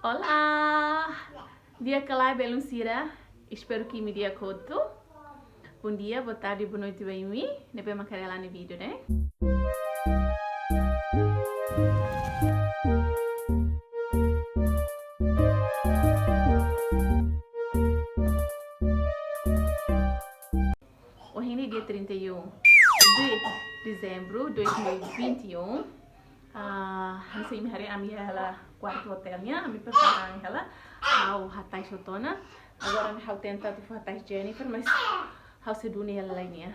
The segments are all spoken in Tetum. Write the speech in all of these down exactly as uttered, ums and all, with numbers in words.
Olá! Di'ak ka lae, belun sira? Espera katak imi di'ak hotu. Bom dia, boa tarde, boa noite ba imi ne'ebé mak haree hela ha'u-nia vídeo ne'e. Ohin ne'e dia trinta e um de dezembro dois mil e vinte e um. Ah, hanesan imi haree, ami iha hela kuartu hotel nian, ami prepara an hela, ha'u hatais hotu ona. Agora ami, ha'u tenta atu fó hatais Jennifer, mas ha'u sei duni hela lai nia.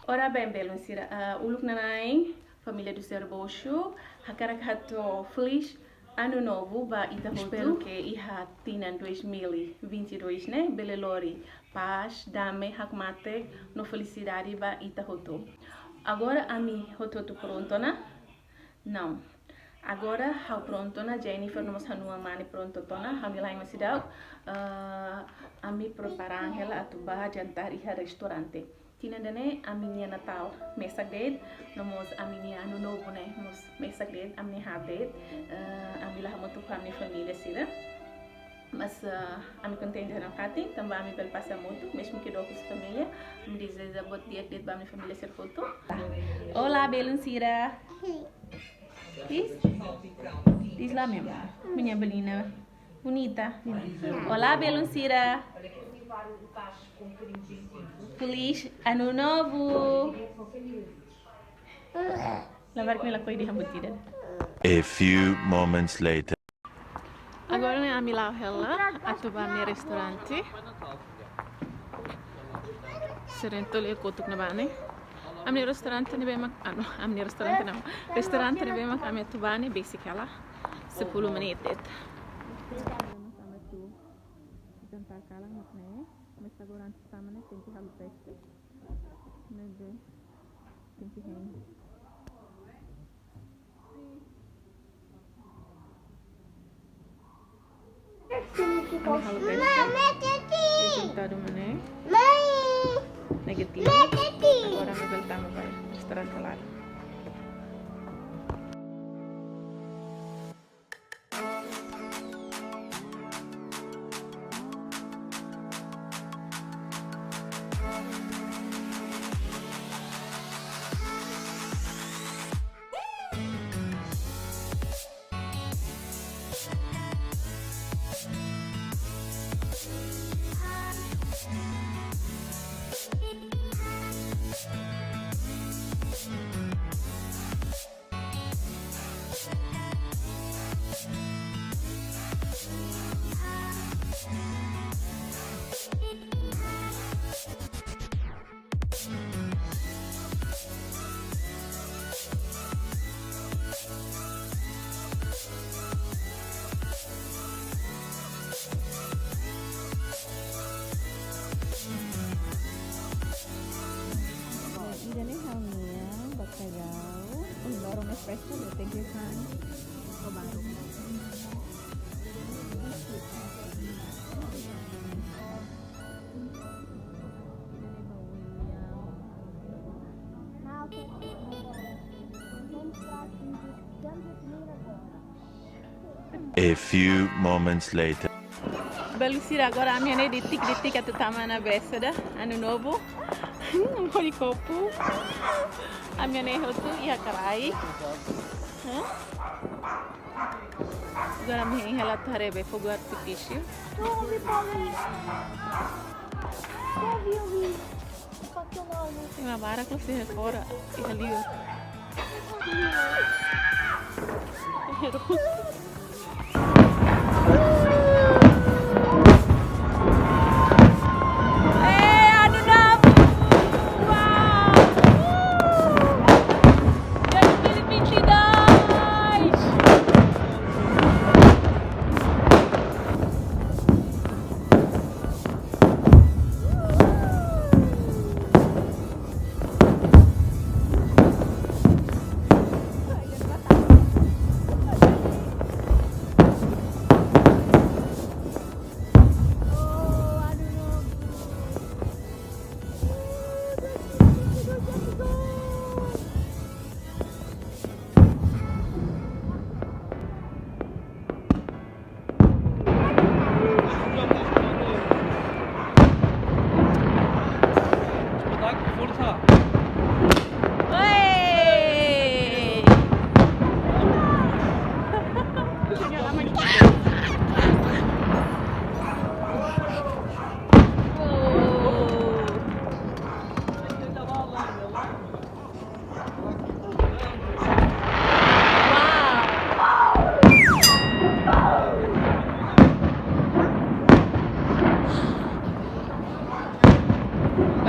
Ora bem, belun sira, ah, uluk nanain, família do Senhor Bocho hakarak hato'o feliz Ano Novo ba ita hotu. Espera katak iha tinan dois mil e vinte e dois ne'e bele lori pás, dame, hakmatek no felisidade ba ita hotu. Agora ami hotu-hotu prontu ona? Não. Agora ha'u prontu ona, Jennifer no mós ha'u-nia mane prontu ona, ha'u-nia la'en mós seidauk. Ah, ami prepara an hela atu bá jantar iha restaurante. Tinan ida-ne'e ami-nia Natál mesak de'it, no mós ami-nia Ano Novo ne'e mós mesak de'it, ami-nia haat de'it. Eh, ami la hamutuk ho ami-nia família sira. Mas, eh, ami kontente nafatin, tanba ami bele pasa hamutuk, mezmu ke dook husi família. Ami dezeja buat di'ak de'it ba ami-nia família sira hotu. Olá, belun sira. Diz? Diz lá mesmo. Minha belina. Bonita. Olá, belun sira. Feliz Ano Novo. Lavar kena lakohi di hambutida. A few moments later. Agora ne'e ami la'o hela atu bá ami-nia restaurante. Seren toli kotuk ne'ebá ne'e. Ami-nia restaurante ne'ebé mak, ah, no, ami-nia restaurante não. Restaurante ne'ebé mak ami atu bá ne'e besik hela. Sepuluh menit de'it. Jantar kalan mak ne'e, mas agora antes tama ne'e tenke halo teste. Ne'ebé tenke hein. Ami halo teste. Rezultadu mak ne'e. Negativu. Agora ami bele tama ba restaurante laran. Ida-ne'e ha'u-nia bacalhau. Ohin loron ne'e festa, thank you, San. Obrigado. A few moments later. Belun sira, agora ami iha ne'e di'ak-di'ak atu tama ona besada Ano Novo. Hodi kopu. Ami iha ne'e hotu iha kraik. Hah? Agora ami hein hela atu haree be fogo artifísiu. Ouvi, Paulo. Ouvi, ouvi. Ema barak loos iha fora, iha liur. Eh, Ano Novo! Uau! Dois mil e vinte e dois!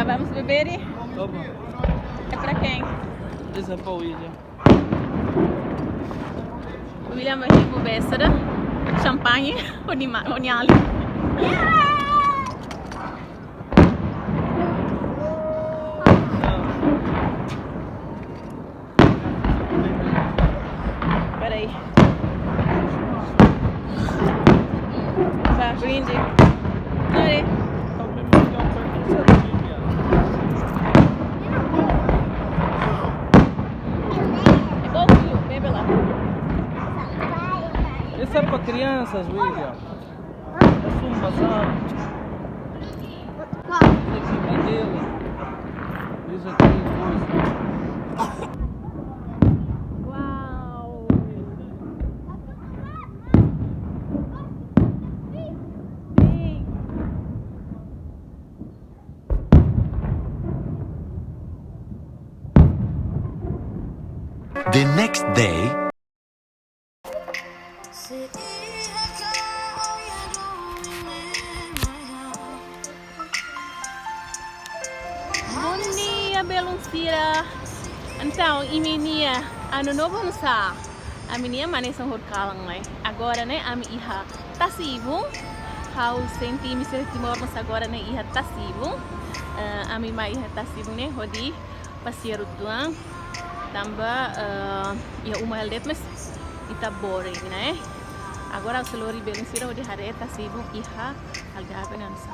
Vamos beber? Toma. É pra quem? Esse é pra William. William mak hemu bebida, champanhe, ho nia ma-, ho nia alin. Peraí. Vá, brinde. Peraí. É bom, filho. Bebe lá. Esse é pra crianças, William. É sumo passado. Qual? Esse aqui, Mandela. Esse aqui, coisa. Uau! Sim. The next day. Bom dia, belun sira. Entaun, imi-nia ano novo oinsá? Ami-nian mak hanesan horikalan, ne'e. Agora ne'e ami iha tasi-ibun. Ha'u sente imi sira Timor mós agora ne'e iha tasi-ibun. Eh, ami mai iha tasi-ibun ne'e hodi pasiar uitoan, tanba, eh, iha uma hela de'it mós ita boring, ne'e. Agora ha'u sei lori belun sira hodi haree tasi-ibun iha Algarve ne'e oinsá.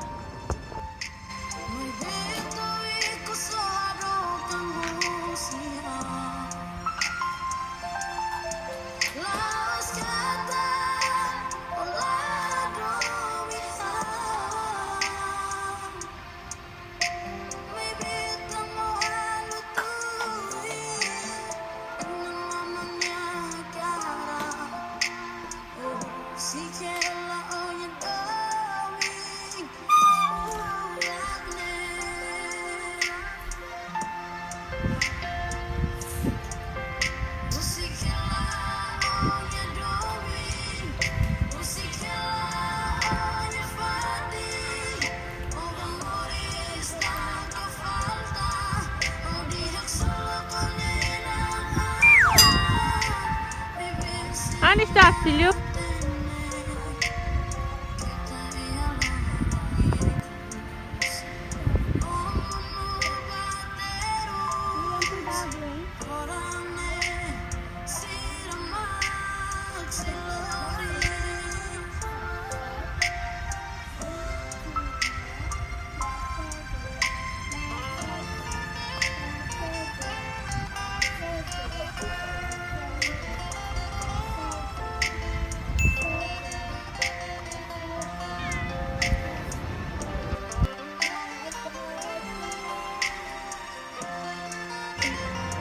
Onde está, filho?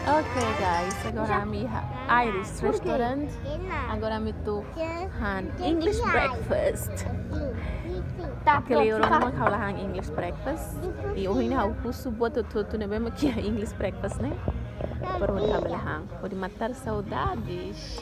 Ok, guys, agora ami iha Iris Restaurant. Agora ami atu han English breakfast. Tá, aquele pronto, euro fica. Não acaba lá han English breakfast. E ohin ha'u husu buat hotu-hotu ne'ebé mak iha English breakfast ne'e. Para hodi han, hodi matar saudades.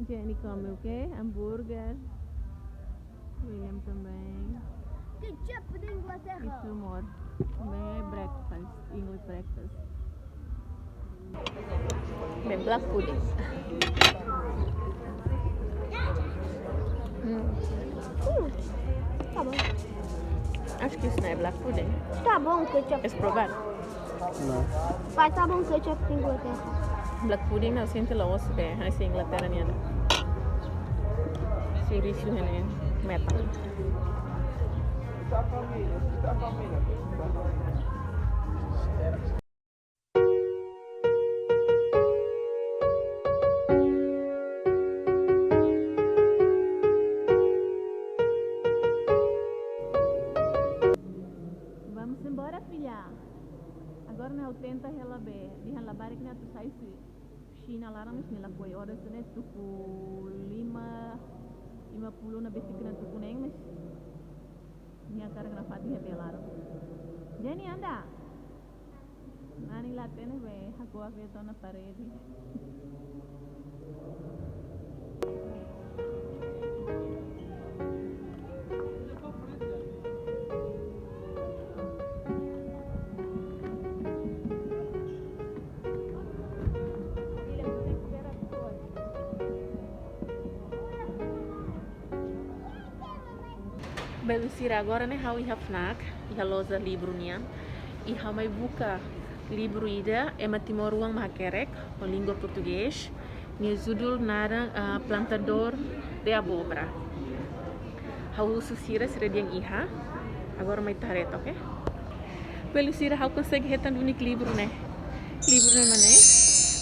Jenny come o quê? Hambúrguer. William também. Ketchup de Inglaterra. Isso, amor. Também é breakfast, English breakfast. Bem, black pudding. Hum. Hum, tá bom. Acho que isso não é black pudding. Tá bom, ketchup. Queres provar? Não. Pai, tá bom, ketchup de Inglaterra. Black pudding ne'e sente la osu be, hanesan Inglaterra nian. Turis iha ne'e metan. Vamos embora, filha. Agora ne'e ha'u tenta hela be, dehan labarik ne'e atu sai husi kuxina laran, mas nia lakohi. Oras ne'e tuku lima, lima puluh ona, besik ona tuku neen, mas nia hakarak nafatin iha bee laran. Jenny, anda. Nani la hatene be, hako'ak be to'o ona parede. Belun sira, agora ne'e ha'u iha FNAC, iha loja livru nian. I ha'u mai buka livru ida, ema timoroan mak hakerek, ho língua portugés. Nia judul naran, ah, Plantador de Abóbora. Ha'u husu sira, sira dehan iha. Agora mai ita haree, oke? Belun sira, ha'u konsege hetan duni livru ne'e. Livru ne'e mak ne'e.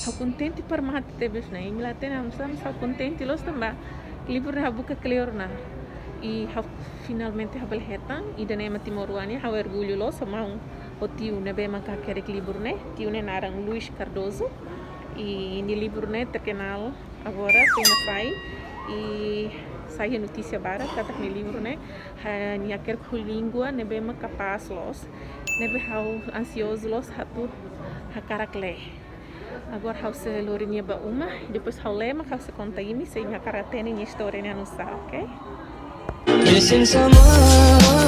Ha'u kontente para mate tebes ne'e. Imi la hatene oinsá, mas ha'u kontente loos tanba livru ne'e ha'u buka kleur ona. I ha'u finalmente ha'u bele hetan. Ida-ne'e ema timoroan nian, ha'u orgullu loos, maun ho tiu ne'ebé mak hakerek livru ne'e. Tiu ne'e naran Luis Cardoso. I nia livru ne'e terkenal agora, foin mai sai, i sai iha notísia barak katak nia livru ne'e, ha, nia hakerek ho língua ne'ebé mak kapás loos, ne'ebé ha'u ansiozu loos atu hakarak lee. Agora ha'u sei lori nia ba uma, i depois ha'u lee mak ha'u sei konta imi, se imi hakarak hatene nia istória ne'e oinsá, oke? Missing someone.